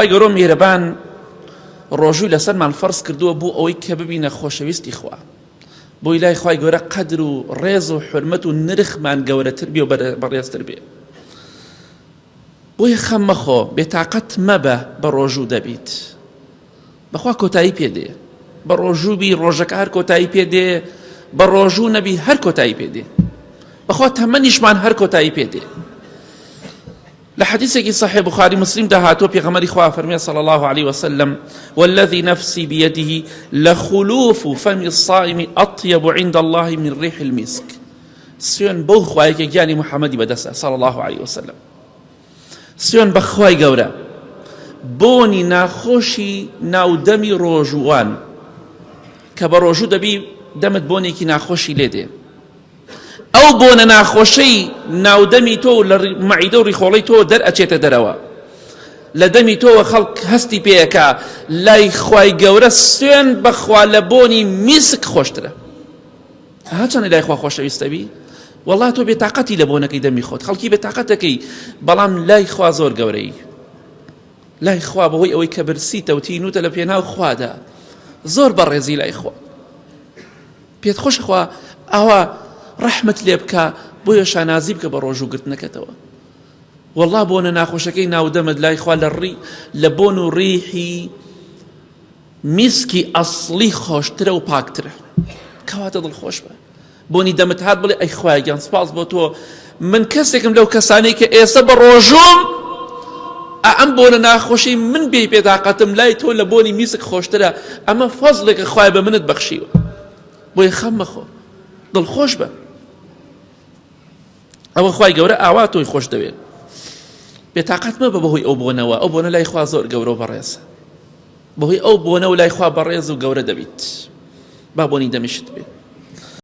خوای گەورە و میهرەبان ڕۆژووی لەسەرمان فەرز کردووە بۆ ئەوەی کە ببینە خۆشەویستی خوا بۆی لای خوای گەورە قەدر و ڕێز و حورمەت و نرخمان گەورەتر بێ و بەڕێزتر بێ. بۆیە خەم مەخۆ، بێتاقەت مەبە بە ڕۆژوو دەبیت. بەخوا کۆتایی پێ دێ. بە ڕۆژوو بی ڕۆژەکە هەر کۆتایی پێ دێ، بە ڕۆژوو نەبی هەر کۆتایی پێ دێ. بەخوا تەمەنیشمان هەر کۆتایی پێ دێ. لە حەدیثێکی صحیح بخاری مسلم دا هاتووە پێغەمبەری خوا فەرمووی صلی الله علیه وسلم والذی نفسی بیده لخلوف فم الصائم اطیب عند الله من ريح المسك سوێن بەو خوایە کە گیانی محەممەدی بەدەستە صلی الله علیه وسلم سوێن بە خوای گەورە بۆنی ناخۆشی ناودەمی ڕۆژووان کە بە ڕۆژوو دەبی دەمت بۆنێکی ناخۆشی لێ دێ ئەو بۆنە ناخۆشەی ناو دەمی تۆ و لە مەعیدە و ڕیخۆڵەی تۆ دەرئەچێتە دەرەوە لە دەمی تۆوە خەڵک هەستی پێیەکا لای خوای گەورە سوێن بەخوا لە بۆنی میسک خۆشترە ها چەندە لای خوا خۆشەویستە بی وەڵا تۆ بێتاقەتی لە بۆنەکەی دەمی خۆت خەڵکی بێتاقەتەکەی بەڵام لای خوا زۆر گەورەی لای خوا بەهۆی ئەوەی کە برسیتە و تینوتە لە پێناو خوادا زۆر بەڕێزی لای خوا پێت خۆشە خوا ئاوا ڕەحمت لێ بکا بۆیە شانازی بکە بە ڕۆژوو گرتنەکەتەوە والله بۆنە ناخۆشەکەی ناودەمت لای خوا لە ڕی لە بۆن و ڕیحی میسکی ئەسڵی خۆشترە و پاکترە کەواتە دڵخۆش بە بۆنی دەمت هات بڵێ ئەی خوایە گیان سپاس بۆ تۆ من کەسێکم لەو کەسانەی کە ئێستا بە ڕۆژوم ئەم بۆنە ناخۆشی من بێ پێداقەتم لای تۆ لە بۆنی میسک خۆشترە ئەمە فەزڵێکە خوای بە منت بەخشیوە بۆیە خەم مەخۆ دڵخۆش بە ئەوە خوای گەورە ئاوا تۆی خۆش دەوێت بێتاقەت مەبە بەهۆی ئەو بۆنەوە ئەو بۆنە لای خوا زۆر گەورە و بەڕێزە بەهۆی ئەو بۆنە و لای خوا بەڕێز و گەورە دەبیت با بۆنی دەمیشت بێت.